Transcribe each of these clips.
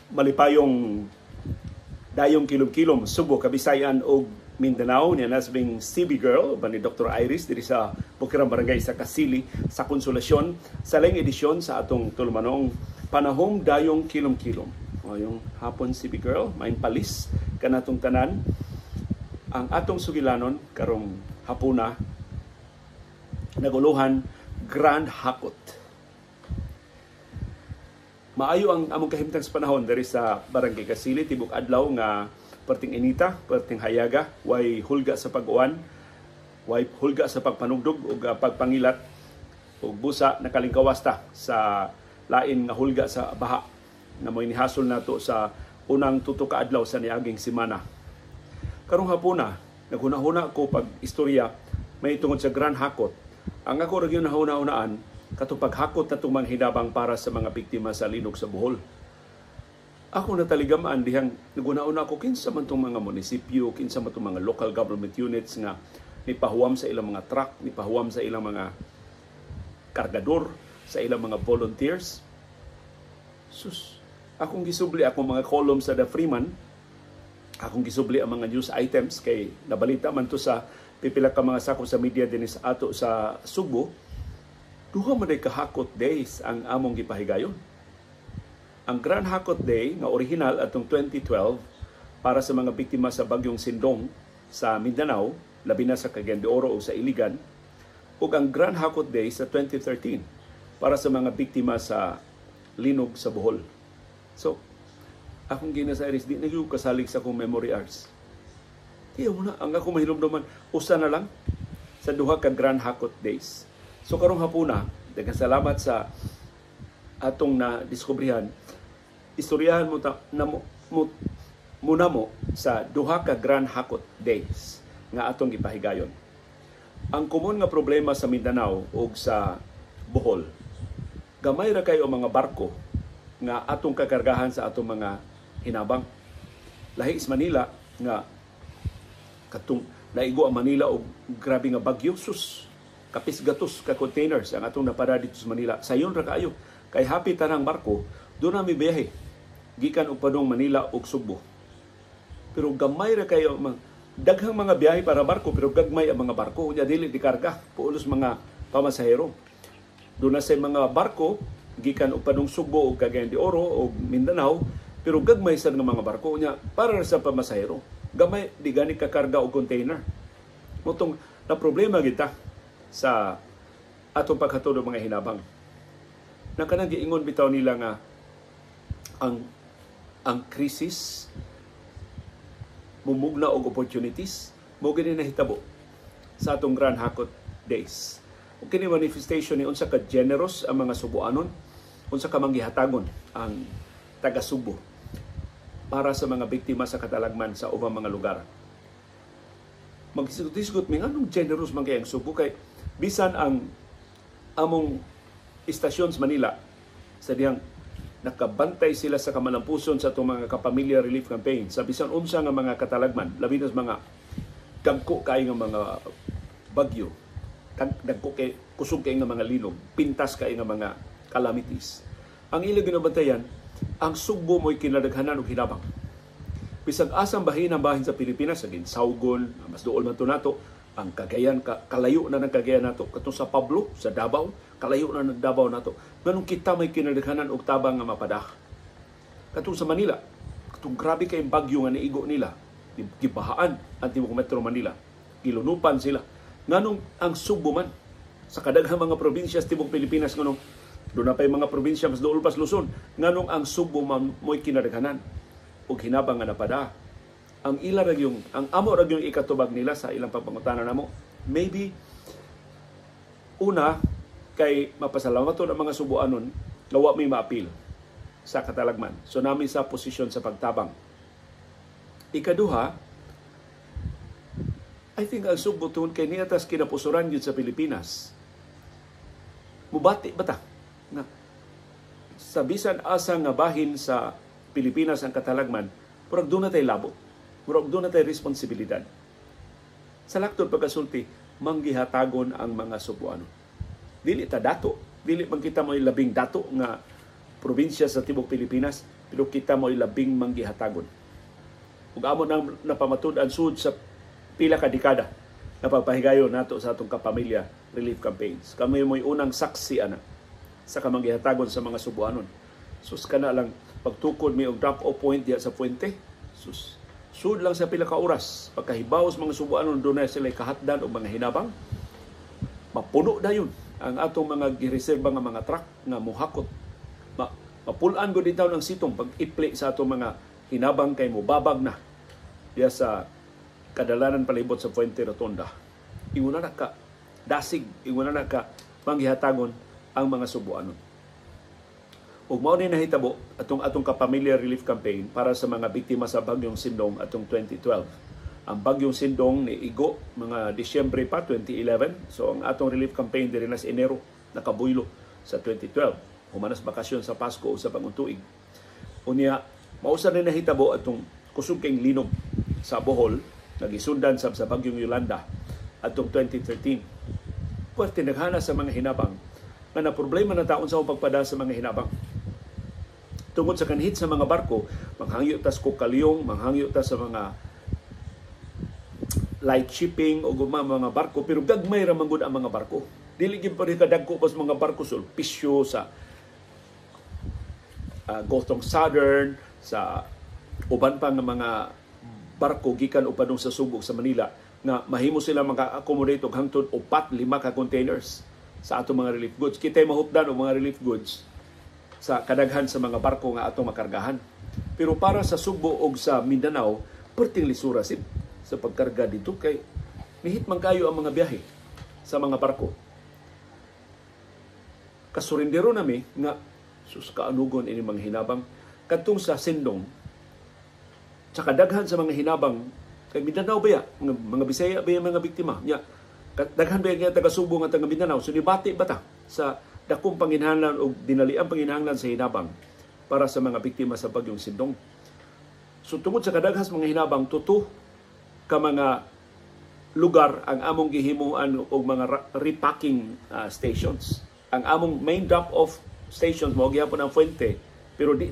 Malipayong dayong kilom-kilom Subo, Kabisayan ug Mindanao niya nasbing CB Girl ba ni Dr. Iris diri sa Bukirang Barangay sa Kasili sa Konsolasyon sa laing edisyon sa atong tulumanong Panahom Dayong Kilom-Kilom. Mayong hapon, CB Girl, maayong palis kanatong tanan. Ang atong sugilanon karong hapuna naguluhan Grand Hakot. Maayo ang among kahimtang sa panahon diri sa Barangay Kasili, tibok adlaw nga perting inita, perting hayaga, way hulga sa pag-uwan, way hulga sa pagpanugdog ug pagpangilat ug busa nakalingkawas ta sa lain nga hulga sa baha na mo'y nihasol nato sa unang tuto ka adlaw sa niaging semana. Karong hapuna, naghuna-huna ko pag istorya may tungod sa Grand Hakot. Ang ako ra gyud nahuna-hunaan katong paghakot natong mga hinabang para sa mga biktima sa linog sa Bohol. Ako nataligamaan dihang naguna-una ko kinsa man tong mga munisipyo, kinsa man tong mga local government units nga nipahuwam sa ilang mga truck, nipahuwam sa ilang mga kargador, sa ilang mga volunteers. Sus, akong gisubli akong mga column sa The Freeman, akong gisubli ang mga news items kay nabalita man to sa pipila ka mga sakop sa media dinhi sa ato sa Subo. Duha man ka Hakot Days ang among gipahigayon. Ang Grand Hakot Day nga original atong 2012 para sa mga biktima sa bagyong Sindong sa Mindanao, labi na sa Cagayan de Oro o sa Iligan, ug ang Grand Hakot Day sa 2013 para sa mga biktima sa linog sa Bohol. So, akong gina sa Iris, di na gyud kasalig sa akong memory hours. Tiyaw na, ang ako mahinumduman, usa na lang sa duha ka Grand Hakot Days. So karong hapuna, daghang salamat sa atong na diskubrihan. Istoryahan mo ta, na mo, mo, muna mo sa duha ka Grand Hakot Days nga atong gipahigayon. Ang komon nga problema sa Mindanao ug sa Bohol, gamay ra kayo ang mga barko nga atong kakargahan sa atong mga hinabang. Lahi sa Manila nga katong naigo ang Manila og grabe nga bagyo, sus, kapis gatos ka containers ang atong napada dito sa Manila. Sayon ra kaayo kay happy tanang barko do na mi biyahe gikan og padung Manila ug Subo. Pero gamay ra kayo daghang mga biyahe para barko, pero gagmay ang mga barko unya dili di karga pulos mga pamasahero. Do na say mga barko gikan og padung Subo ug Cagayan de Oro ug Mindanao, pero gagmay sad nga mga barko unya para sa pamasahero. Gamay di gani kakarga og container. Motong na problema kita sa atong paghatod og mga hinabang. Na kanang giingon bitaw nila nga ang krisis mumugna og opportunities, mo gini nahitabo sa atong Grand Hakot Days. Ug kini manifestation ni unsa ka generous ang mga Subuanon, unsa ka manggihatagon ang taga Subo para sa mga biktima sa katalagman sa ubang mga lugar. Maghisgot-hisgot mi nganong generous man kay ang Subo kay bisan ang among istasyon sa Manila sa dihang nakabantay sila sa kamalampuson sa atong mga kapamilya relief campaign sa bisan unsa nga mga katalagman, labi na sa mga dagko kay nga mga bagyo, dagko kay kusog kay nga mga linog, pintas kay nga mga calamities. Ang ilang ginabantayan, ang Sugbo mo'y kinadaghanan og hinabang. Bisag asang bahin ang bahin sa Pilipinas, sa Ginsaugon, mas duol man to nato, ang Cagayan, kalayo na ng Cagayan nato, katong sa Pablo, sa Davao, kalayo na ng Davao nato. Ganun kita may kinadaghanan og tabang nga mapadah. Katong sa Manila, katong grabe kay bagyo nga niigo nila, gibahaan ang tibuok Metro Manila, gilunupan sila. Nganong ang Sugbo man, sa kadaghang mga probinsya sa tibuok Pilipinas, nganong doon na pa'y mga probinsya mas duol pas Luzon, nganong ang Sugbo man mo'y kinadaghanan og hinabang nga napada. Ang ila ra yung, ang amo ra yung ikatubag nila sa ilang pagpangutana namo. Maybe una kay mapasalamaton ang mga Subuanon nga wa may maapil sa katalagman. So nami sa posisyon sa pagtabang. Ikaduha, I think ang Sugbo tungod kay niatas kinapusuran yun sa Pilipinas. Mubati ba ta? Nga, sa bisan asa nga bahin sa Pilipinas ang katalagman, murag doon na tayo labot. Murag doon na tayo responsibilidad. Sa laktod pagkasulti, manggihatagon ang mga Subuano. Dili ta dato, dili man kita mo'y labing dato nga probinsya sa tibuok Pilipinas, Pero kita mo'y labing manggihatagon. Ug amo nang napamatud-an sud sa pila ka dekada na pagpahigayon nato sa atong Kapamilya relief campaigns. Kami mo'y unang saksi ana sa kamanggihatagon sa mga Subuanon. Sus, kana lang pagtukod mi og drop off point diha sa Fuente. Sus, sud lang sa pila ka oras, pagkahibaw sa mga Subuanon dunay sila kahatdan og mga hinabang, mapuno dayon ang atong mga gireserba nga mga truck nga muhakot. Mapulan gud taon ang sitong pag ipli sa atong mga hinabang kay mobabag na diya sa kadalanan palibot sa Fuente Rotonda. Inguna na ka dasig, inguna na ka manggihatagon ang mga Subuanon. Ug mao ni nahitabo atong atong Kapamilya Relief Campaign para sa mga biktima sa Bagyong Sindong atong 2012. Ang Bagyong Sindong ni igo mga Disyembre pa 2011. So ang atong relief campaign diri na sa Enero nakabuylo sa 2012. Humanas bakasyon sa Pasko o sa Bagong Tuig. Unya, mausa ni nahitabo atong kusog kay linog sa Bohol, nagisundan sab sa Bagyong Yolanda atong 2013. Puwerte naghana sa mga hinabang nga na problema na taon sa pagpada sa mga hinabang. Tungod sa kanhit sa mga barko, manghangyo tas Cocaliong, manghangyo tas sa mga light shipping o mga barko, pero gagmay ra man gud ang mga barko. Dili gyud pa kadagko pa sa mga barko Sulpicio, sa Gotong Southern, sa uban pa nga mga barko gikan o padung sa Subo, sa Manila, nga mahimo sila maka-accommodate og hangtod 4-5 ka containers sa atong mga relief goods. Kita'y mahupdan og mga relief goods sa kadaghan sa mga barko nga atong makargahan. Pero para sa Subo og sa Mindanao, perting lisura sib sa pagkarga dito kay nihit man kayo ang mga biyahe sa mga barko. Kasurindero nami nga sus kaanugon ini mga hinabang kadtong sa Sindong, sa kadaghan sa mga hinabang kay Mindanao ba ya, mga Bisaya ba ya mga biktima nya, daghan ba ya taga Subo nga taga Mindanao, so nibati ba ta sa dakong panginahanglan o dinaliang panginahanglan sa hinabang para sa mga biktima sa Bagyong Sindong. So tungod sa kadaghas mga hinabang, tuto ka mga lugar ang among gihimuan og mga repacking stations. Ang among main drop-off stations mao gihapon ang Fuente, pero di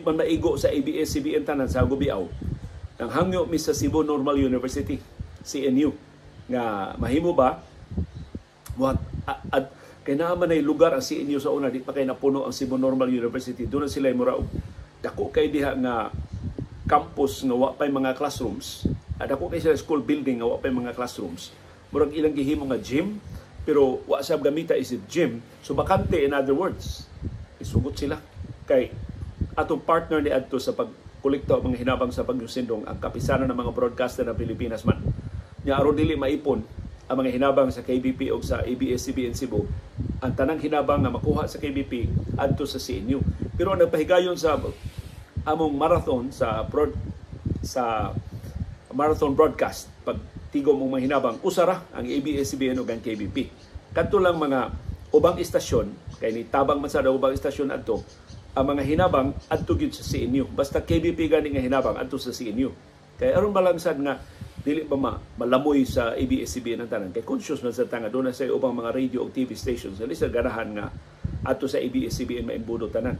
man maigo sa ABS-CBN tanan sa Gubiaw. Nang hangyo mi sa Cebu Normal University, CNU, nga mahimo ba what at kay naa man ay lugar ang CNU sa una, di pa kay napuno ang Cebu Normal University. Doon na sila mura og dako kay diha nga campus nga wa pay mga classrooms. Dako kay sila school building nga wa pay mga classrooms. Murag ilang gihimo nga gym, pero wa sab gamita isip gym. So bakante, in other words. Isugot sila kay atong partner ni adto sa pagkolekta og mga hinabang sa Bagyong Sindong ang kapisanan ng mga broadcaster ng Pilipinas man. Nya aron dili maipon ang mga hinabang sa KBP o sa ABS-CBN Cebu, ang tanang hinabang nga makuha sa KBP adto sa CNU. Pero ang nagpahigayon sa among marathon sa sa marathon broadcast pag tigom og mga hinabang, usara ang ABS-CBN ug ang KBP. Kadto lang mga ubang istasyon kay ni tabang man sa ubang istasyon adto, ang mga hinabang adto gyud sa CNU. Basta KBP gani nga hinabang adto sa CNU. Kay aron balansad nga dili ba malamoy sa ABS-CBN ang tanan, kay conscious man sa tanga doon na sa ubang mga radio o TV stations dili sa ganahan nga adto sa ABS-CBN maimbudo tanan.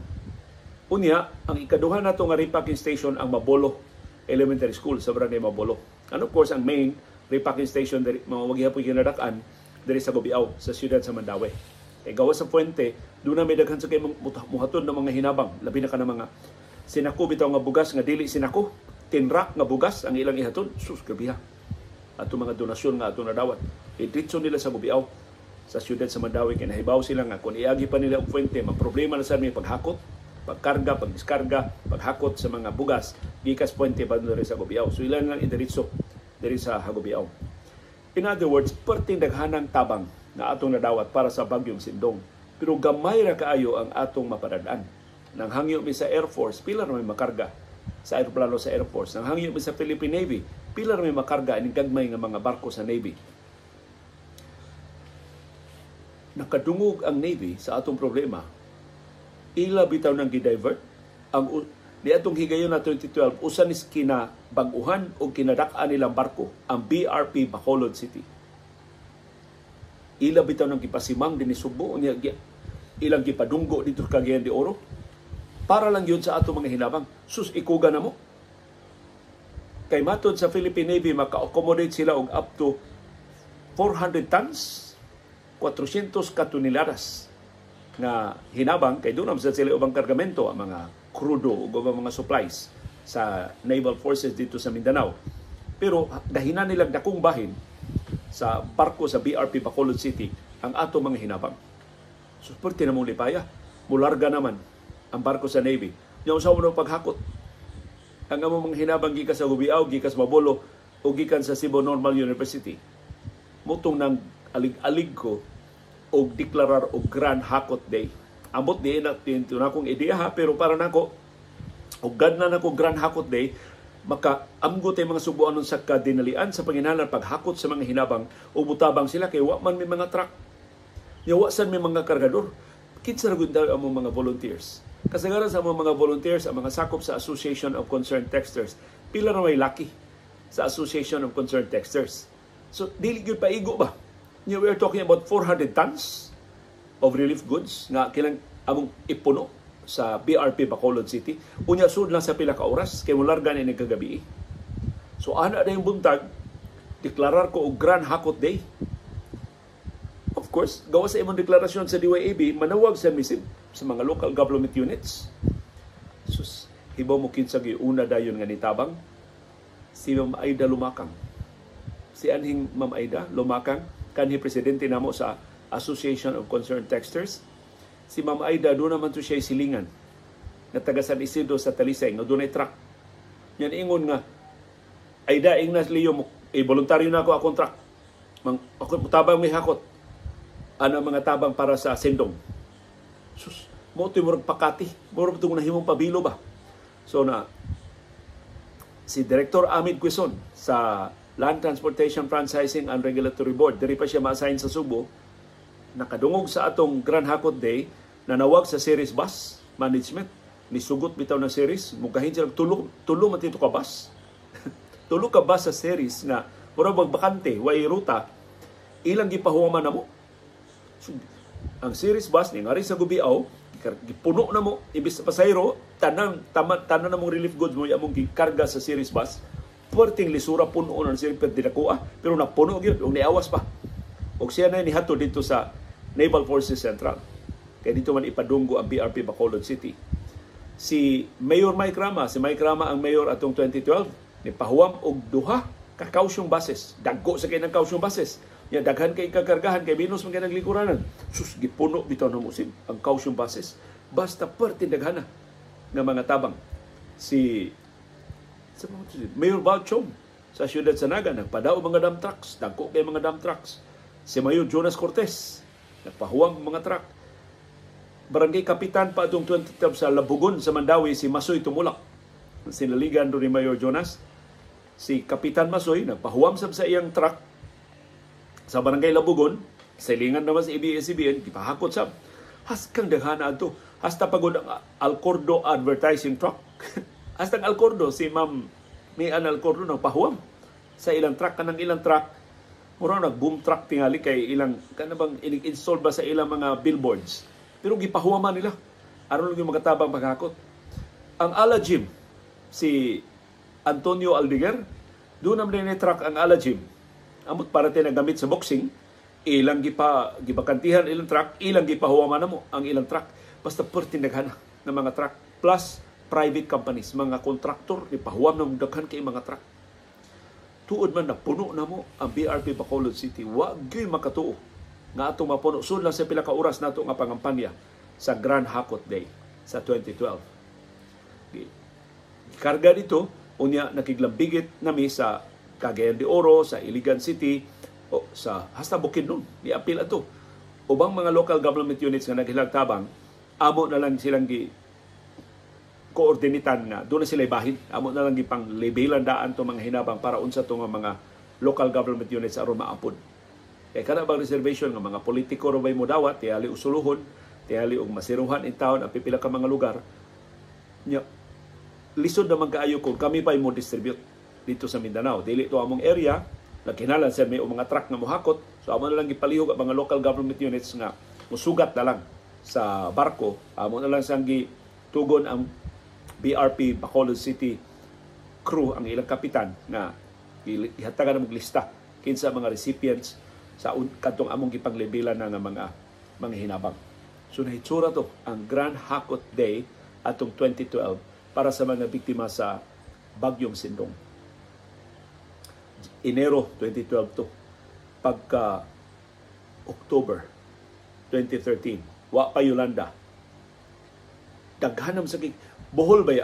Unya, ang ikaduha nato nga repacking station ang Mabolo Elementary School sa Barangay Mabolo. And of course, ang main repacking station diri mao gihapon ginadak-an diri sa Gubiaw sa siyudad sa Mandaue. Kay gawas sa Fuente, doon na may daghan sa kay muhatod ng mga hinabang, labi na ka ng mga sinako bitaw nga bugas nga dili sinako, tinrak nga bugas ang ilang ihatod. Sus, grabe ha. Ato mga donasyon nga ato nadawat. Idritso nila sa Gubiaw sa siyudad sa Mandaue kay nahibaw sila nga kung iagi pa nila og Fuente, maproblema na sa may paghakot, pagkarga, pagdiskarga, paghakot sa mga bugas gikas Fuente pa diri sa Gubiaw. So ilan lang idiretso diri sa Hagubiaw. In other words, perting daghanang tabang na atong nadawat para sa Bagyong Sindong. Pero gamay ra kaayo ang atong mapadad-an. Nang hangyo mi sa Air Force, pila ra may makarga sa aeroplano sa Air Force. Nang hangyo mi sa Philippine Navy, pila ra may makarga ining gagmay nga mga barko sa Navy. Nakadungog ang Navy sa atong problema. Ila bitaw nang gi-divert ang niadtong higayon na 2012, usa ni kinabag-uhan o kinadak-an nilang barko ang BRP Bacolod City. Ila bitaw nang gipasimang dinhi Sugbo, unya ilang gipadunggo dito sa Cagayan de Oro. Para lang yun sa ato mga hinabang. Sus, ikuga na mo. Kay matod sa Philippine Navy, maka-accommodate sila og up to 400 tons, 400 katoneladas nga hinabang, kay doon sa sila ubang kargamento, ang mga krudo ug ubang mga supplies sa Naval Forces dito sa Mindanao. Pero dahinan nilang dakong bahin sa barko sa BRP Bacolod City ang ato mga hinabang. So, perti na mong lipaya. Mularga naman ang barko sa Navy. Nya unsa mo paghakot ang among mga hinabang gikan sa Gubiao, gikan sa Mabolo o gikan sa Cebu Normal University? Mutong nang alig-alig ko og deklarar og Grand Hakot Day. Ambot di na na akong ideya ha, pero para nako og na nako Grand Hakot Day, maka amgo tay mga Subuanon sa kadinalian sa panginahanglan paghakot sa mga hinabang o butabang sila kay wa man may mga truck. Nya wa sad may mga kargador. Kinsa ra gud ang mga volunteers? Kasagaran sa among mga volunteers, ang mga sakop sa Association of Concerned Texters, pila ra may laki sa Association of Concerned Texters. So dili gyud paigo ba? Nya we are talking about 400 tons of relief goods nga kilang among ipuno sa BRP Bacolod City. Unya sud lang sa pila ka oras kay molarga ni kagabi. So ana na yung buntag, deklarar ko og Grand Hakot Day. Of course, gawa sa imong deklarasyon sa DYAB, manawag sa MISIB sa mga local government units. Sus, hibaw mo kinsa una dayon nga nitabang? Si Ma'am Aida Lumakang. Si anhing Ma'am Aida Lumakang, kanhi presidente namo sa Association of Concerned Texters. Si Ma'am Aida, doon naman to siya silingan na taga San Isidro sa Talisay, nga doon ay truck. Yan ingon nga, "Aida, ingnas Leo, eh, voluntaryo na ako akong truck. Mang, ako tabang may hakot. Ano mga tabang para sa sendong." Sus, mo ito murag pakati. Murag itong nahimong pabilo ba? So na, si Director Amid Quezon sa Land Transportation Franchising and Regulatory Board, diri pa siya ma-assign sa Subo, nakadungog sa atong Grand Hakot Day, nanawag sa Series Bus Management. Nisugot bitaw na series, mugahin sila tulo, tulo man tito ka bus. Tulo ka bus sa series nga murag magbakante, way ruta, ilang gipahuwaman na mo. So, ang series bus ni ngari sa Gubiao, gipuno na mo, ibis sa pasahero, tanan tanan na mong relief goods mo among gikarga sa series bus. Perting lisura puno na siya pero dinakuha, pero napuno gyud og niawas pa. Og siya na nihatod dito sa Naval Forces Central. Kaya dito man ipadunggo ang BRP Bacolod City. Si Mayor Mike Rama, si Mike Rama ang mayor atong 2012, nipahuwam og duha ka kausyong buses. Dagko sa kay ng kausyong buses. Ya daghan kay kakargahan kay binos man kay naglikuranan. Sus, gipuno bitaw na mo ang kausyong buses. Basta perting daghana nga mga tabang. Si Mayor Balchong sa Ciudad Sanaga nagpadao mga dump trucks, dagko kay mga dump trucks. Si Mayor Jonas Cortez nagpahuwang mga truck. Barangay Kapitan pa atong 2012 sa Labugon sa Mandawi, si Masoy Tumulak. Sinaligan do ni Mayor Jonas. Si Kapitan Masoy nagpahuwam sab sa iyang truck sa Barangay Labugon, silingan naman sa ABS-CBN, gipahakot sab. Haskang daghana adto. Hasta pagod ang Alcordo advertising truck. Hasta ang Alcordo, si Ma'am Mian Alcordo nagpahuwam sa ilang truck. Kanang ilang truck, mura nag-boom truck tingali kay ilang, kana bang in-install ba sa ilang mga billboards. Pero gipahuwaman nila. Aron lang yung magatabang paghakot. Ang Ala Gym, si Antonio Aldiger, doon naman ni truck ang Ala Gym. Amot para tayo nagamit sa boxing, ilang gibakantihan ilang truck, ilang gipahuwaman na mo ang ilang truck. Basta perti naghana ng mga truck. Plus, private companies, mga kontraktor, ipahuwam ng daghan kay mga truck. Tuod man na puno na mo ang BRP Bacolod City. Wa gyud makatuo nga atong mapuno. Sud lang sa pila ka oras nato nga pangampanya sa Grand Hakot Day sa 2012. Karga dito, unya nakiglambigit nami sa Cagayan de Oro, sa Iligan City, o sa hasta Bukidnon, niapil ato. Ubang mga local government units nga naghilagtabang, amo na lang silang gi koordinitan nga doon na sila ibahin. Amo na lang gipang lebelan daan to mga hinabang para unsa to nga mga local government units aron maapod. Kay kana bang reservation nga mga politiko ra bay modawat, tiyali usuluhon, tiyali og masiruhan in town ang pipila ka mga lugar. Nya lisod naman kaayo kung kami pa'y mo distribute dito sa Mindanao. Dili to among area, nagkinahanglan sa may mga truck nga mohakot, so amo na lang gipalihog ang mga local government units nga musugat na lang sa barko, amo na lang sang gi Nagtugon ang BRP Bacolod City crew, ang ilang kapitan, nga ihatagan na lista kinsa mga recipients sa kadtong among gipanglebelan na nga mga hinabang. So nahitsura to ang Grand Hakot Day atong 2012 para sa mga biktima sa Bagyong Sindong. Enero 2012 to. Pagka October 2013, wa pa Yolanda. Daghan sa Bohol ba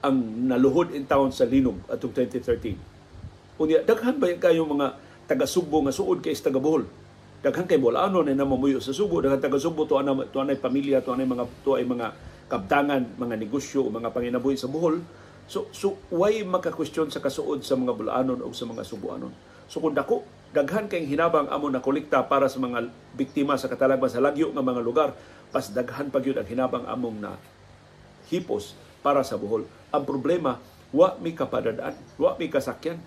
ang naluhod in town sa linog atong 2013. Unya daghan ba kayo mga taga Sugbo nga suod kay taga Bohol? Daghan kay Bolano na namamuyo sa Subo, daghan taga Subo to ana to anay pamilya, to anay mga to ay mga kabtangan, mga negosyo, mga panginabuhi sa Bohol. So way maka-question sa kasuod sa mga Bulanon o sa mga Subuanon. So kung dako daghan kay hinabang amo na kolekta para sa mga biktima sa katalagman sa lagyo nga mga lugar, pas daghan pa gyud ang hinabang among na hipos para sa Bohol. Ang problema, wa mi kapadadaan, wa mi kasakyan.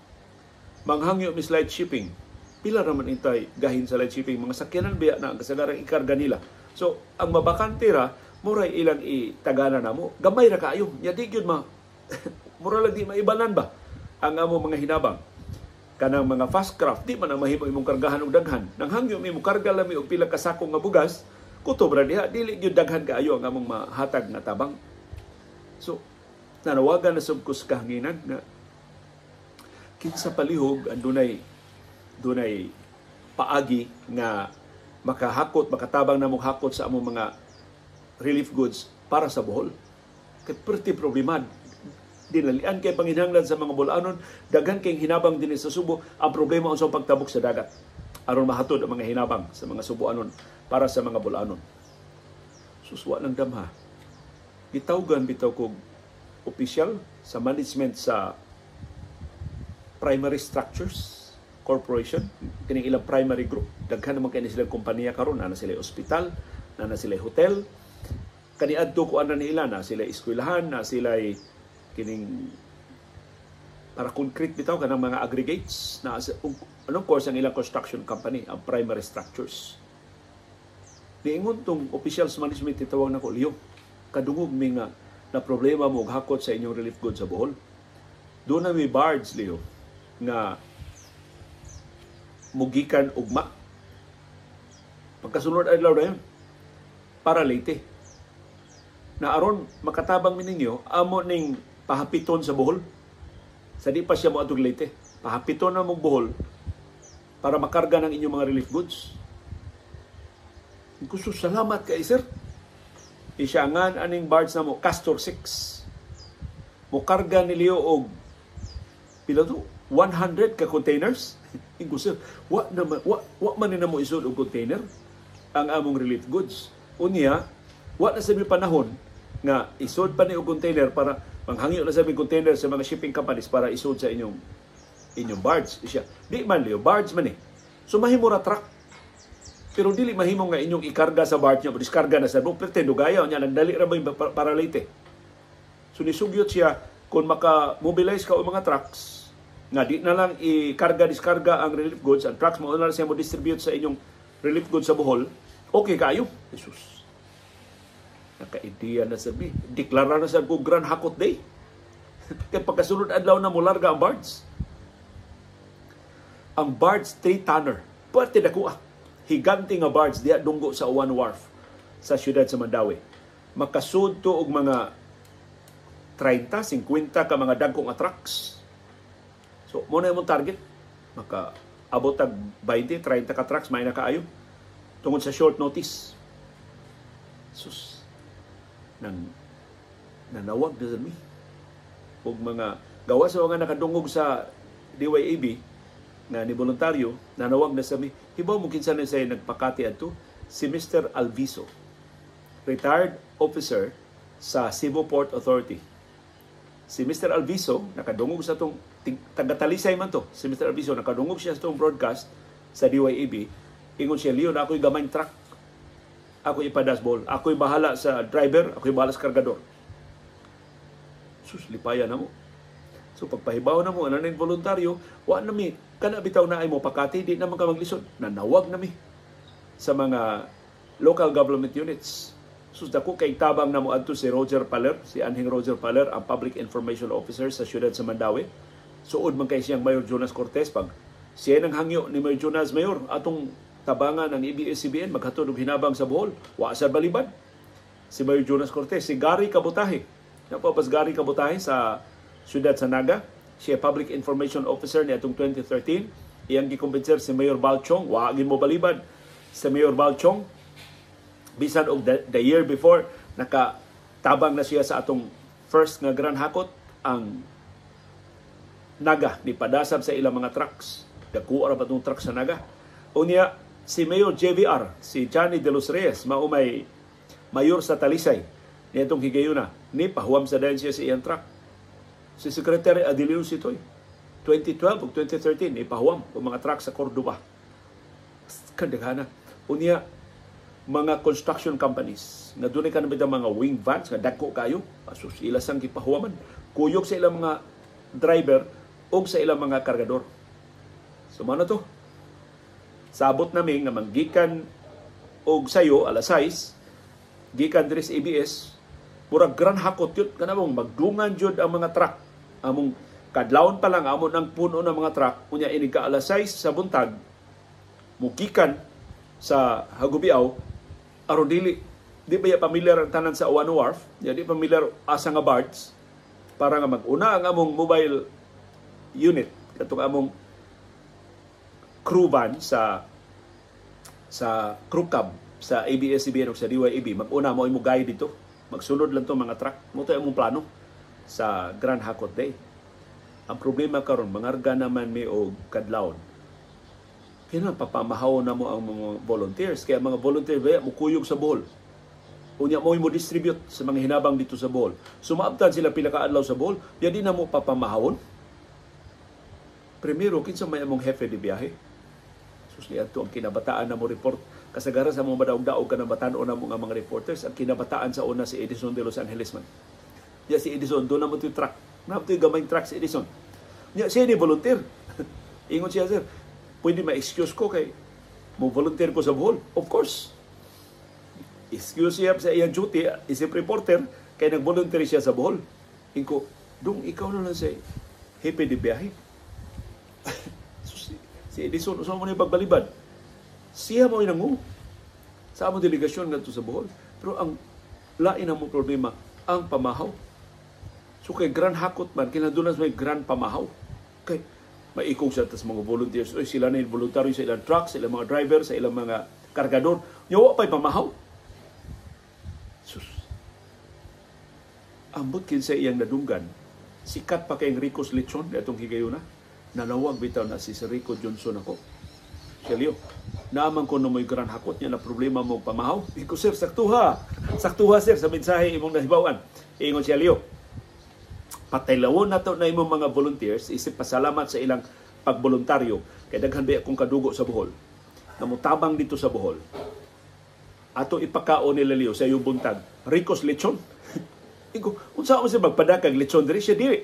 Manghangyo mi light shipping. Pila raman intay gahin sa light shipping, mga sakyanan biya na ang kasagarang ikarga nila. So ang mabakante ra, muray ilang itagana namo. Gamay ra kaayo. Nya di gyud ma mura lang di maibalan ba ang amo mga hinabang. Kanang mga fast craft di man ang mahimo imong kargahan og daghan. Nanghangyo mi mo karga lami og pila ka sako nga bugas, kutob ra diha, dili gyud daghan kaayo ang among mahatag nga tabang. So nanawagan na sub ko sa kahanginan nga kinsa palihog ang dunay paagi nga makahakot, makatabang na mong hakot sa among mga relief goods para sa Bohol. Kay perti problema. Dinalian kay panginhanglan sa mga Bolanon, daghan kay hinabang dinhi sa Subo. Ang problema unsa pagtabok sa dagat aron mahatod ang mga hinabang sa mga Suboanon para sa mga Bolanon. Suswa ng damha. Gitawgan bitaw kog opisyal sa management sa Primary Structures Corporation, kining ilang primary group. Daghan naman kay sila kompanya karon, naa sila ospital, naa sila hotel. Kaniadto ko ana nila, na sila eskwelahan, na sila kining para concrete bitaw kanang mga aggregates, na anong course ang ilang construction company, ang Primary Structures. Niingon tong official sa management, titawag nako, "Leo, kadungog mi nga na problema mo og hakot sa inyong relief goods sa Bohol. Doon na may barge, Leo, nga mugikan ugma. Pagkasunod adlaw na yun, para Leyte. Na aron makatabang mi ninyo, amo ning pahapiton sa Bohol. Sa di pa siya mo atong Leyte. Pahapiton na mong Bohol para makarga ng inyong mga relief goods." Gusto, "Salamat kay sir." Isyangan aning barge na mo, Castor 6. Mukarga ni Leo og pila to? 100 ka containers. Ingo, "Sir, wa na wa man ni namo isod og container ang among relief goods. Unya, wa na sa mi panahon nga isod pa ni og container para manghangyo na sa mi container sa mga shipping companies para isod sa inyong barge." Siya, "Di man, Leo, barge man eh. So mahimo ra truck. Pero dili mahimo nga inyong ikarga sa barge niyo, diskarga na sa buok, pretendo gaya nya nagdali ra ba para Leyte." So nisugyot siya kung maka-mobilize ka og mga trucks nga di na lang ikarga diskarga ang relief goods, ang trucks mo na lang siya mo distribute sa inyong relief goods sa Bohol, okay kayo. Jesus. Naka-ideya na sabi. Deklara na sa ko Grand Hakot Day. Kaya pagkasunod adlaw na mularga ang barge. Ang barge 3-tonner. Pwerte dako ah. Higante nga barge diya dunggo sa One Wharf sa siyudad sa Mandaue. Makasud to og mga 30, 50 ka mga dagko nga trucks. So, mo na imong target. Maka abot tag 20, 30 ka trucks, may na kaayo. Tungod sa short notice. Sus. Nang nanawag na sa mi. Og mga gawa sa mga nakadungog sa DYAB na ni voluntaryo, nanawag na sa mi. Hibaw mo kinsa na say nagpakati adto, si Mr. Alviso, retired officer sa Cebu Port Authority. Si Mr. Alviso, nakadungog sa tong taga-Talisay man to. Si Mr. Alviso, nakadungog siya sa tong broadcast sa DYAB. Ingon siya, "Leo, na ako'y gamay truck. Ako ipadasbol. Ako'y bahala sa driver, ako'y bahala sa kargador." Sus, lipaya na mo. So pagpahibaw na mo, ano na yung voluntaryo, wa na mi, kana bitaw na ay mo pakati, di naman ka maglisod. Nanawag na mi sa mga local government units. Sus, dako kay tabang na moadto si Roger Paler, si Anhing Roger Paler, ang Public Information Officer sa siyudad sa Mandaue. Suod man kay siyang Mayor Jonas Cortez. Pag siya nang hangyo ni Mayor Jonas, "Mayor, atong tabangan ang ABS-CBN maghatod og hinabang sa Bohol." Wa sa balibad si Mayor Jonas Cortez. Si Gary Kabutahe. Napapas Gary Kabutahe sa siyudad sa Naga. Siya Public Information Officer ni atong 2013. Iyang gikumbinser si Mayor Balchong. Wa gin mo balibad si Mayor Balchong. Bisan og the year before, nakatabang na siya sa atong first nga Grand Hakot, ang Naga ni padasab sa ilang mga trucks. Dako ra ba tong truck sa Naga. Unya si Mayor JVR, si Johnny De Los Reyes, mao may mayor sa Talisay niadtong higayuna, ni pahuwam sa dayon siya sa iyang truck. Si Secretary Adelio Sitoy, 2012 ug 2013, ni pahuwam og mga truck sa Cordoba. Kadaghana. Unya mga construction companies nga dunay ka mga wing vans nga dagko kayo, asus, ila sang gipahuwaman kuyog sa ilang mga driver o sa ilang mga kargador. So mao na to, sabot nami nga manggikan og sayo alas 6 gikan diri sa ABS, murag grand hakot yun kana mong magdungan jud ang mga truck. Among kadlawon pa lang amo ng puno ng mga truck. Unya inig ka alas 6 sa buntag mugikan sa Hagubiaw, aron dili di ba ya pamilyar ang tanan sa Oano Wharf, ya di pamilyar asa nga barge, para nga mag-una ang among mobile unit, katong among crew van sa crew cab sa ABS-CBN o sa DYAB, mag-una mo imo guide dito. Magsunod lang to mga truck. Mo to among plano sa Grand Hakot Day. Ang problema karon, mangarga naman mi og kadlawon. Kaya papamahaw na mo ang mga volunteers. Kaya mga volunteer ba mukuyog sa Bohol. Unya mo mo distribute sa mga hinabang dito sa Bohol. Sumaabtan sila pila ka adlaw sa Bohol, ya di na mo papamahawon. Primero, kinsa may among hefe di biyahe? Sus, niadto ang kinabataan na mo report. Kasagaran sa mga madaog-daog ka na batan-o na mo nga mga reporters, ang kinabataan sa una si Edison de Los Angeles man. Ya si Edison, doon na mo ito'y truck. Na mo ito'y gamay truck si Edison. Ya siya ni volunteer. Ingon siya, "Sir, pwede ma-excuse ko kay mo volunteer ko sa Bohol?" Of course. Excuse siya sa iyang duty, isip reporter, kay nag-volunteer siya sa Bohol. Inko, "Dong, ikaw na lang sa hepe di biyahe." So, si Edison, usa mo na pagbalibad. Siya mo inangu sa among delegasyon ngadto sa Bohol. Pero ang lain ang mo problema, ang pamahaw. So kay Grand Hakot man, kinahanglan may grand pamahaw. Kay maikog sa tas mga volunteers. Oy, sila na yung voluntaryo sa ilang truck, sa ilang mga driver, sa ilang mga kargador. Yawa pa'y pamahaw. Sus. Ambot kinsa iyang nadunggan. Sikat pa kay Rico's Lechon atong higayuna. Nanawag bitaw na si Rico Johnson ako. Siya, "Leo, naaman ko na mo'y grand hakot niya na problema mo pamahaw." Iko, "Sir, saktuha. Saktuha, sir, sa mensahe imong nahibawan." Ingon siya, "Leo, pataylawon na to na imong mga volunteers isip pasalamat sa ilang pagboluntaryo kay daghan ba akong kadugo sa Bohol na motabang dito sa Bohol. Ato ipakaon nila, Leo, sa iyong buntag, Rico's Lechon." Ingo, "Unsa mo siya magpadakag lechon diri?" Siya, "Dili.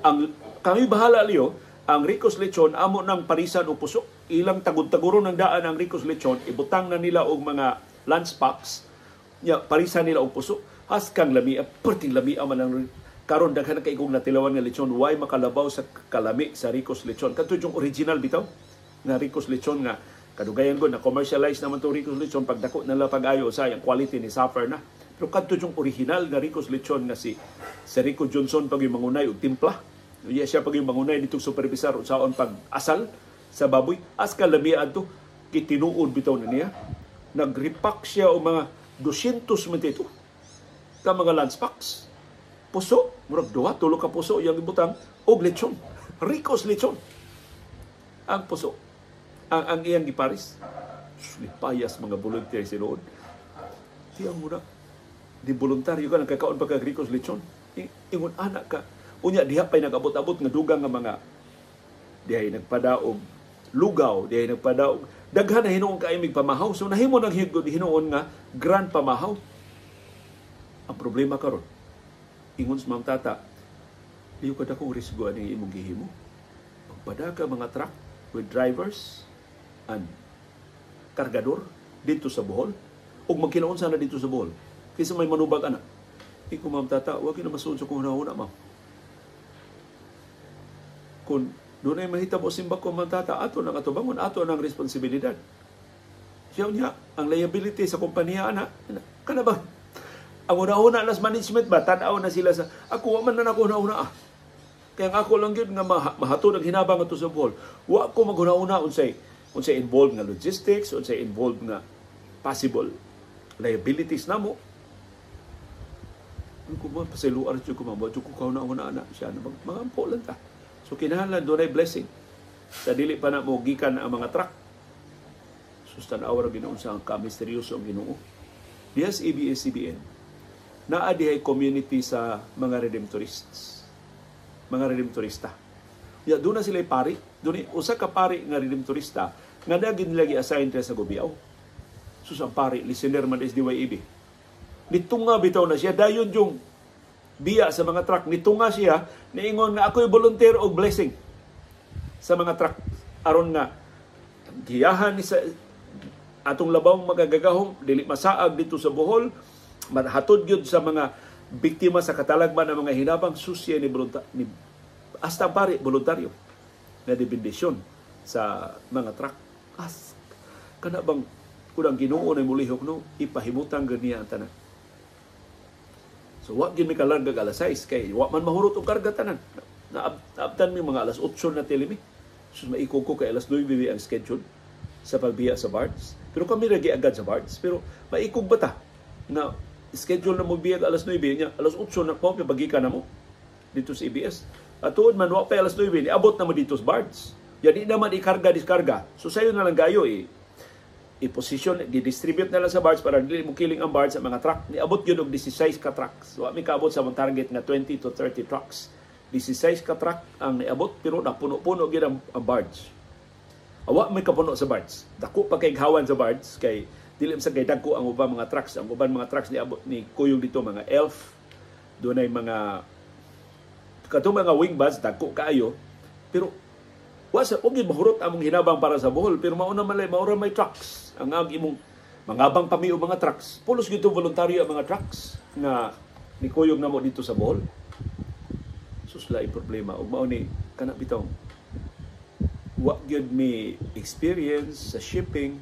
Ang kami bahala, Leo, ang Rico's Lechon amo nang parisan og puso. Ilang tagud-taguron ng daan ang Rico's Lechon, ibutang na nila og mga lunch packs. Nya parisan nila og puso. Haskang lami, perting lami man ang karon daghan kay kong natilawan nga lechon, way makalabaw sa kalami sa Rico's Lechon. Kadto yung original bitaw nga Rico's Lechon nga kadugayan ko na commercialize naman to Rico's Lechon, pagdako nila pag-ayo sa ang quality ni suffer na. Pero kadto yung original nga Rico's Lechon nga si Rico Johnson pag yung mangunay og timpla. Iya siya pag yung mangunay ditong supervisor unsaon pag asal sa baboy. As kalami adto kitinuod bitaw na niya. Nagrepack siya og mga 200 man ito ka mga lunch packs. Puso, murag duha, tulo ka puso iyang ibutang og lechon. Rico's Lechon. Ang puso. Ang iyang giparis. Lipayas mga volunteer sinuod. Tiyang muna, di voluntaryo ka, nagkakaon pa ka Rico's Lechon. Ingon anak ka. Unya, diha pa'y nag-abot-abot nga dugang nga mga dihay nagpadaog lugaw, dihay nagpadaog. Daghan na hinuon ka imig pamahaw. So nahimo nang hinuon nga grand pamahaw. Ang problema karon, ingon sa Ma'am Tata, "Liyo ka dakong risgo aning imong gihimo. Magpadaka mga truck with drivers and kargador dito sa Bohol. Ug magkinaunsa na dito sa Bohol. Kaysa may manubag ana. Iko, "Ma'am Tata, wa gyud na masuod sa kong hunahuna, ma'am. Kung dunay mahitabo simbako, Ma'am Tata, ato nang atubangon, ato nang responsibilidad." Siya niya, ang liability sa kompanya ana, kana ba? Ang una-una nas management ba, tanaw na sila sa, ako, wa man na ako una-una ah. Kaya ang ako lang yun nga mahatod ang hinabang ato sa Bohol. Wa ko maghuna-una unsay involved nga logistics, unsay involved nga possible liabilities namo. Ang ko pasayloan ko, ma'am, wa ko kauna-una ana siya na magampo lang ta. So kinahanglan dunay blessing. Sa dili pa na mo gikan ang mga truck. Sus, tan-awa ra Ginoo sa ka misteryoso ang Ginoo. Diha sa ABS-CBN, naa dihay community sa mga Redemptorists. Mga Redemptorista. Ya, doon na sila pari. Doon usa ka pari nga Redemptorista nga dagin nila gi-assign sa Gubiao. Sus, ang pari, listener man is DYAB. Nitunga bitaw na siya, dayon yung biya sa mga truck. Nitunga siya, niingon nga ako'y volunteer og blessing sa mga truck. Aron nga, giyahan ni sa atong labawng magagagahom, dili masaag dito sa Bohol, mahatod gyud sa mga biktima sa katalagman ng mga hinabang susya ni, ni hasta pare voluntaryo na dibindisyon sa mga truck. As kana bang kung ang Ginoo na mulihok, no, ipahimutang ganiya ang tanan. So wa gyud mi kalarga alas 6 kay wa man mahurot og karga tanan. Naabtan mi mga alas 8 na telemi. So maikog ko kay alas 9 ang schedule sa pagbiya sa barge. Pero kami ra agad sa barge. Pero maikog ba ta na schedule na mo biya alas 9 niya, alas 8 na po pagika na mo dito sa ABS. At tuod man wa pa alas 9, niabot na mo dito sa barge. Ya di naman ikarga diskarga. So sayo na lang gayo eh i-position, gi-distribute na lang sa barge para dili mo kiling ang barge sa mga truck. Niabot gyud og 16 ka trucks. Wa mi kaabot sa among target nga 20 to 30 trucks. 16 ka truck ang niabot pero napuno-puno gyud ang barge. Awa may kapuno sa barge. Dako pa kay hawan sa barge kay dili sa kay dagko ang ubang mga trucks. Ang uban mga trucks niabot ni kuyog dito mga elf, dunay mga katong mga wing bus dagko kaayo pero wa sa og mahurot among hinabang para sa Bohol, pero mauna man lay maura may trucks ang imong mangabang pa mi og mga trucks. Pulos gyud voluntaryo ang mga trucks nga nikuyog namo dito sa Bohol. Sus, laing problema ug mao ni kana bitaw wa gyud mi experience sa shipping.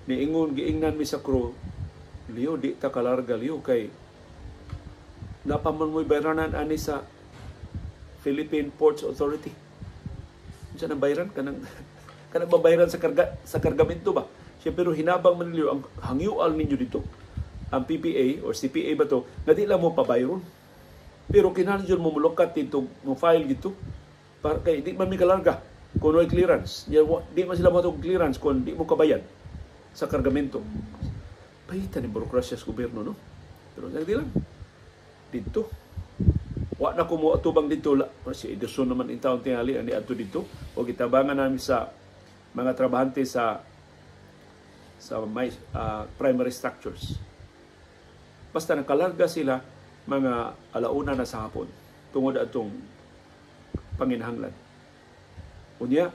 Niingon, giingnan mi sa crew, "Leo, di ta kalarga, Leo, kay napaman mo'y bayranan ani sa Philippine Ports Authority." Unsa nang bayran kanang kanang babayran sa karga, sa kargamento ba siya? Pero hinabang man ninyo ang hangyual ninyo dito, ang PPA or CPA ba to, nga di lang mo pabayron pero kinahanglan mo mulukat dito, mo file dito para kay di man mi kalarga kung no clearance. Di man sila mo clearance kung di mo kabayad sa kargamento. Pahita ni burokrasya sa gobyerno, no? Pero di lang dito wa na ko mo atubang dito si Edison naman in town tingali ang niadto dito o gitabangan namin sa mga trabahante sa may primary structures. Basta nakalarga sila mga alauna na sa hapon tungod atong panginahanglan. Unya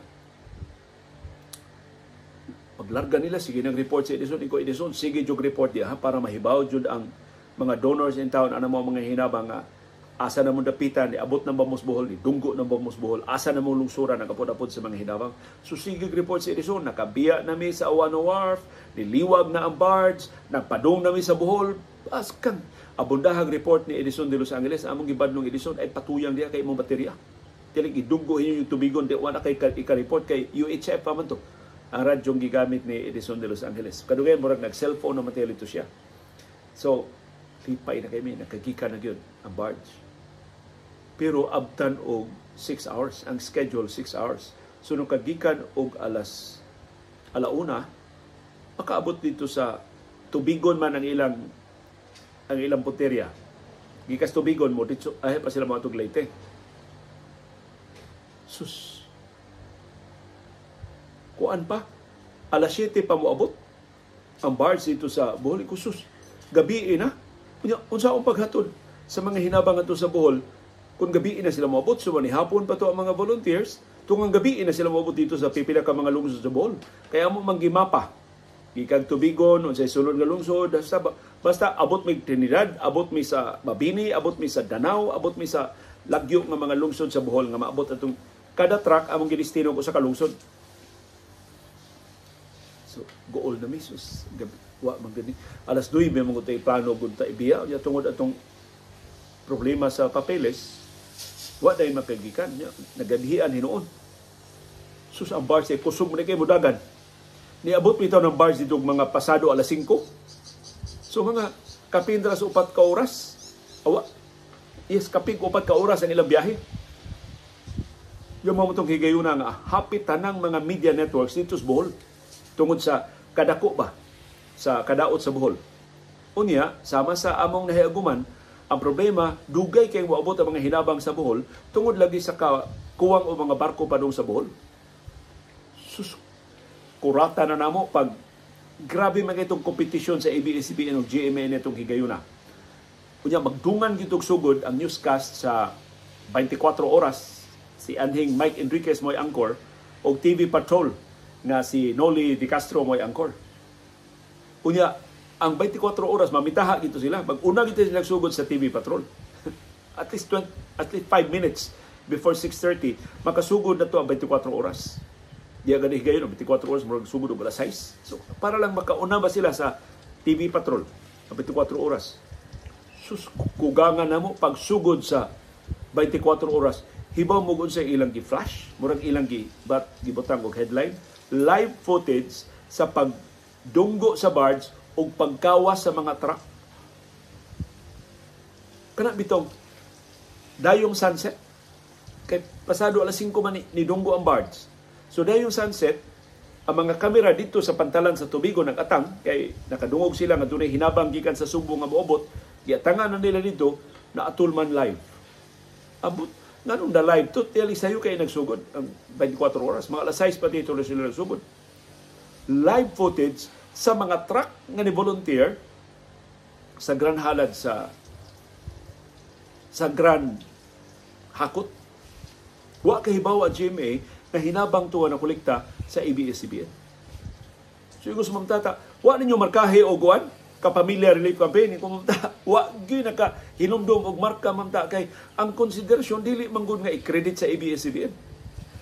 paglarga nila, sige nang report sa Edison. Iko, "Edison, sige jud report diha para mahibaw jud ang mga donors in town ana mo mga hinabang nga asa na mong dapitan, abot ng bamos Bohol, dunggo ng bamos Bohol, asa na mong lungsuran, nagapod-apod sa mga hinabang." So sige report si Edison, nakabiya na mi sa Awano Wharf, niliwag na ang barge, nagpadung na mi sa Bohol, askang abundahag report ni Edison de Los Angeles. Among gibadlong, "Edison, ay patuyang diha kay imong baterya. Dili gidunggo inyo yung tubigon, di wala kay ika-report kay UHF pa man to." Ang radyong gigamit ni Edison de Los Angeles. Kadugayan murag nag-cellphone na man ito siya. So, lipay na kami, nakagika na gyud ang barge. Pero abtan og 6 hours, ang schedule 6 hours. So nung kagikan og alas alauna, makaabot dito sa tubigon man ang ilang punteriya. Gikas tubigon mo dito ay pa sila mga Leyte. Sus. Kuan pa alas 7 pa moabot ang barge dito sa Bohol. Ko, sus, gabi na. Unya, unsa akong paghatod sa mga hinabang ato sa Bohol kung gabi na sila moabot? So ni hapon pa to ang mga volunteers, tungang gabi na sila moabot dito sa pipila ka mga lungsod sa Bohol. Kaya mo manggimapa Gikan Tubigon, unsay sulod nga lungsod, basta abot mi Trinidad, abot mi sa Mabini, abot mi sa Danao, abot mi sa lagyo nga mga lungsod sa Bohol nga maabot atong kada truck among gidestino ko sa kalungsod. So gool na mi, sus, gabi, wa man gani. Alas 9 mo tay plano gud ta ibiya nya tungod atong problema sa papeles, wa day makagikan nya nagadhian hinuon. Sus, ang barge kusog man kay mudagan. Niabot bitaw ng barge dito mga pasado alas 5. So mga kapindra sa 4 ka oras. Awa. Yes, kapig 4 ka oras ang ilang biyahe. Yung mga itong higayuna nga hapit tanang mga media networks dito sa Bohol tungod sa kadako ba sa kadaot sa Bohol. Unya, sama sa among nahiaguman, ang problema, dugay kay moabot ang mga hinabang sa Bohol tungod lagi sa kuwang o mga barko padung sa Bohol. Sus, kurata na namo pag grabe man itong kompetisyon sa ABS-CBN o GMA nitong higayuna. Unya, magdungan gitog sugod ang newscast sa 24 oras, si anhing Mike Enriquez mo'y anchor, o TV Patrol nga si Noli De Castro mo'y anchor. Unya, ang 24 oras, mamitaha gito sila. Mag-una gito sila sugod sa TV Patrol. At least 5 minutes before 6:30, makasugod na to ang 24 oras. Di agad higayon, 24 oras, murag sugod og alas 6. So, para lang makauna ba sila sa TV Patrol, ang 24 oras. Sus, kugangan na mo, pagsugod sa 24 oras, hibaw mo sa ilang gi-flash, murag ilang gi, but gibutang og headline, live footage sa pagdunggo sa barge o pagkawas sa mga truck. Kana bitong dayong sunset, kay pasado alas 5 man ni dunggo ang barge. So dayong sunset, ang mga kamera dito sa pantalan sa Tubigon nag-atang, kay nakadungog sila nga dunay hinabang gikan sa Sugbo nga moobot, giatangan na nila dito na atul man live. Abot nganong na live to, tiyali sayo kay nagsugod ang 24 oras, mga alas 6 pa dito na sila nagsugod. Live footage sa mga truck nga ni volunteer sa Grand Halad sa Grand Hakot. Wa kahibaw ang GMA na hinabang tuwa na kolekta sa ABS-CBN. So yung gusto mamtata, wa ninyo markahe o guan Kapamilya Relief Campaign kung mamta, wa gyud naka hinumdum og marka mamta kay ang konsiderasyon dili man gud nga i-credit sa ABS-CBN.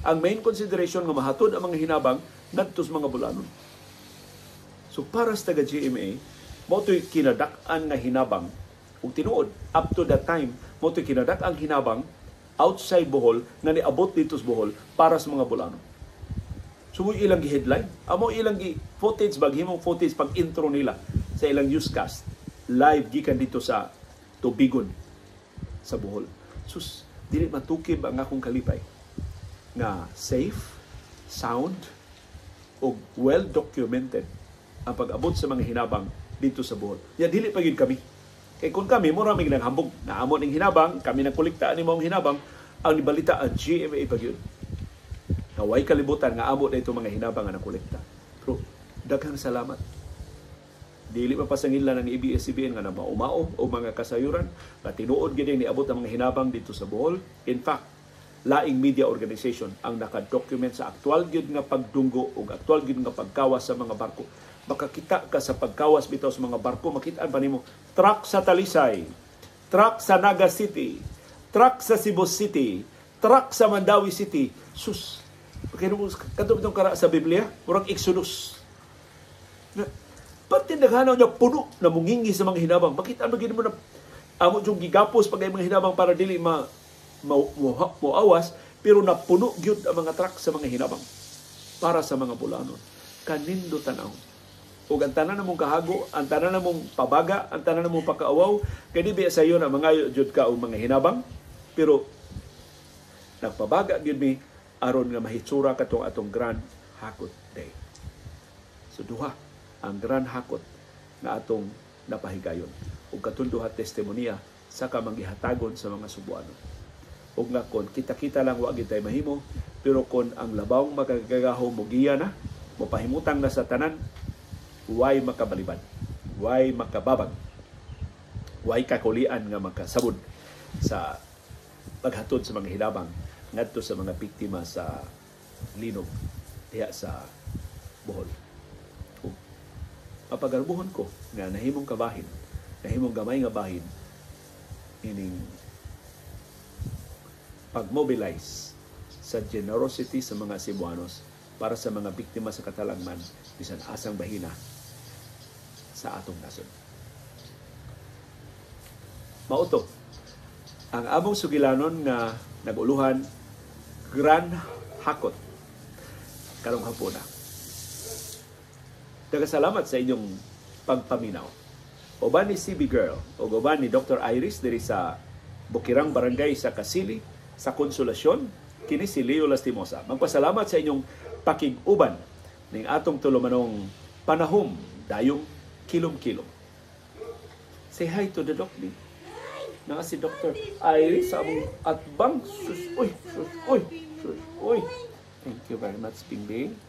Ang main consideration nga mahatod ang mga hinabang ngadto sa mga Bolanon. So para sa taga GMA, mao to'y kinadak-an nga hinabang ug tinuod up to that time mao to'y kinadak-ang hinabang outside Bohol nga niabot dito sa Bohol para sa mga Bolanon. So mo ilang gi-headline, amo ilang gi-footage, baghimong footage pag intro nila sa ilang newscast live gikan dito sa Tubigon sa Bohol. Sus, dili matukib ang akong kalipay nga safe, sound ug well documented ang pag-abot sa mga hinabang dito sa Bohol. Ya dili pa gyud kami. Kay kung kami mura mig naghambog na amo ning hinabang, kami nagkolekta ani maong hinabang, ang nibalita ang GMA pa gyud. Naway kalibutan nga amo na ito mga hinabang nga nakolekta. Pero daghang salamat. Dili mapasangil lang ang ABS-CBN nga namaumao o mga kasayuran nga tinuod gyud niabot ang mga hinabang dito sa Bohol. In fact, laing media organization ang nakadocument sa aktual gyud nga pagdunggo o aktual gyud nga pagkawas sa mga barko. Makakita ka sa pagkawas bitaw sa mga barko, makitaan pa nimo truck sa Talisay, truck sa Naga City, truck sa Cebu City, truck sa Mandaue City. Sus, kadto bitong kara sa Biblia, murag Exodus. Pati naghanaw niya puno na mungingi sa mga hinabang. Makita mo gid mo na amo yung gigapos pag mga hinabang para dili ma moawas, pero napuno gyud ang mga truck sa mga hinabang para sa mga Bolanon. Kanindo tan-aw. Ug ang tanan namong kahago, ang tanan namong pabaga, ang tanan namong pakaawaw, kay di biya sayo na mangayo jud ka og mga hinabang, pero nagpabaga gyud mi aron nga mahitsura katong atong Grand Hakot Day. So duha ang Grand Hakot na atong napahigayon ug katong duha testimonya sa kamanggihatagon sa mga Subuano. Ug nga kon kita-kita lang wa gid tay mahimo, pero kon ang labawng makagagaho mogiya na, mopahimutang na sa tanan, way makabalibad, way makababag, way kakulian nga makasabod sa paghatod sa mga hinabang ngadto sa mga biktima sa linog diha sa Bohol. Ug Mapagarbuhon ko nga nahimong kabahin, nahimong gamay nga bahin ining pag-mobilize sa generosity sa mga Cebuanos para sa mga biktima sa katalangman bisan asang bahina sa atong nasod. Mao to ang among sugilanon nga nag-uluhan Gran Hakot karong hapuna. Daghang salamat sa inyong pagpaminaw. Uban ni CB Girl o uban ni Dr. Iris diri sa Bukirang Barangay sa Kasili sa Konsolasyon, kini si Leo Lastimosa. Magpasalamat sa inyong pakig-uban ning atong tulumanong panahom dayong kilom-kilom. Say hi to the doc, ni. Naa si Dr. Iris sa among atbang. Sus, uy, sus, uy, sus, uy. Thank you very much, Bingbing.